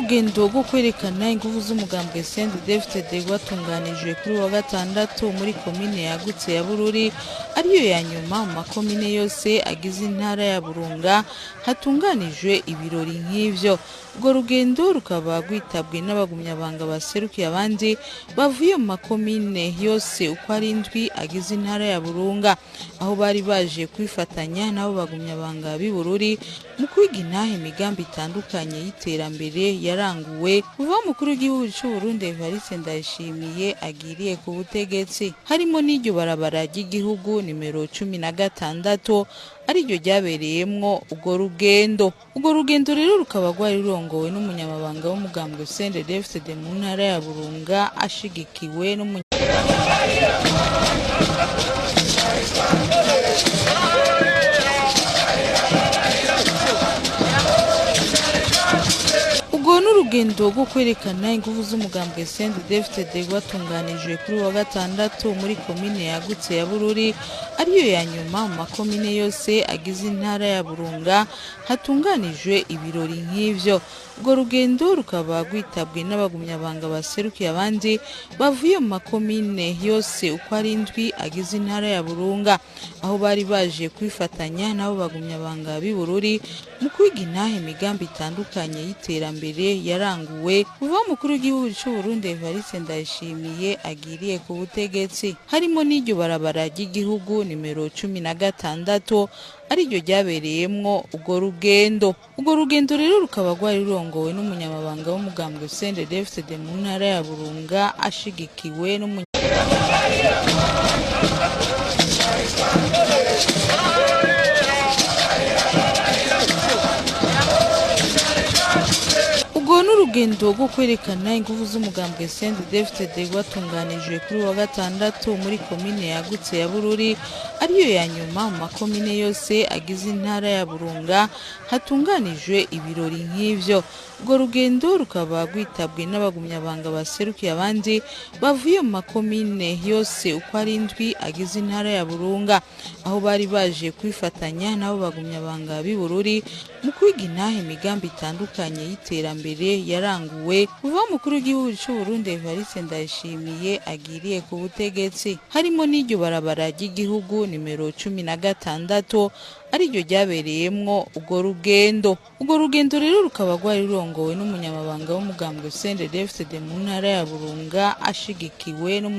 N'urugendo rwo kwerekana inguvu z'umugambwe CNDD-FDD rwatunganijwe kuri wa gatandatu muri komine yagutse ya Bururi, ariyo ya nyuma mu makomine yose agize intara ya Burunga hatunganijwe ibirori nk'ivyo. Urwo rugendo rukaba rwitabwe n'abagumyabanga baserukiye abandi bavuye mu makomine yose uko ari indwi agize intara ya Burunga, aho bari baje kwifatanya n'abo bagumyabanga b'i Bururi mu kwiga intahe imigambi itandukanye y'iterambere yaranguwe kuva umukuru w'igihugu c'u Burundi Evariste Ndayishimiye agiriye ku butegetsi, harimo n'iryo barabara ry'igihugu nimero 16 ariryo ryabereyemwo urwo rugendo. Urwo rugendo rero rukaba rwari rurongowe n'umunyamabanga w'umugambwe CNDD-FDD mu ntara ya Burunga ashigikiwe n'umu Urwo n'urugendo rwo kwerekana inguvu z'umugambwe CNDD-FDD rwatunganijwe kuri wa gatandatu muri komine yagutse ya Bururi, ariyo ya nyuma mu makomine yose agize intara ya Burunga hatunganijwe ibirori nk'ivyo. Urwo rugendo rukaba rwitabwe n'abagumyabanga baserukiye abandi bavuye mu makomine yose uko ari indwi agize intara ya Burunga, aho bari baje kwifatanya n'abo bagumyabanga b'i Bururi mu kwiga intahe imigambi itandukanye y'iterambere yaranguwe kuva umukuru w'igihugu c'u Burundi Evariste Ndayishimiye agiriye ku butegetsi, harimo n'iryo barabara ry'igihugu nimero 16 ariryo ryabereyemwo urwo rugendo. Urwo rugendo rero rukaba rwari rurongowe n'umunyamabanga w'umugambwe CNDD-FDD mu ntara ya Burunga ashigikiwe n'umu Urwo n'urugendo rwo kwerekana inguvu z'umugambwe CNDD-FDD rwatunganijwe kuri wa gatandatu muri komine yagutse ya Bururi, ariyo ya nyuma mu makomine yose agize intara ya Burunga hatunganijwe ibirori nk'ivyo. Urwo rugendo rukaba rwitabwe n'abagumyabanga baserukiye abandi bavuye mu makomine yose uko ari indwi agize intara ya Burunga, aho bari baje kwifatanya n'abo bagumyabanga b'i Bururi mu kwiga intahe imigambi itandukanye y'iterambere yaranguwe kuva umukuru w'igihugu c'u Burundi Evariste Ndayishimiye agiriye ku butegetsi, harimo n'iryo barabara ry'igihugu nimero 16 ariryo ryabereyemwo urwo rugendo. Urwo rugendo rero rukaba rwari rurongowe n'umunyamabanga w'umugambwe CNDD-FDD mu ntara ya Burunga ashigikiwe n'umu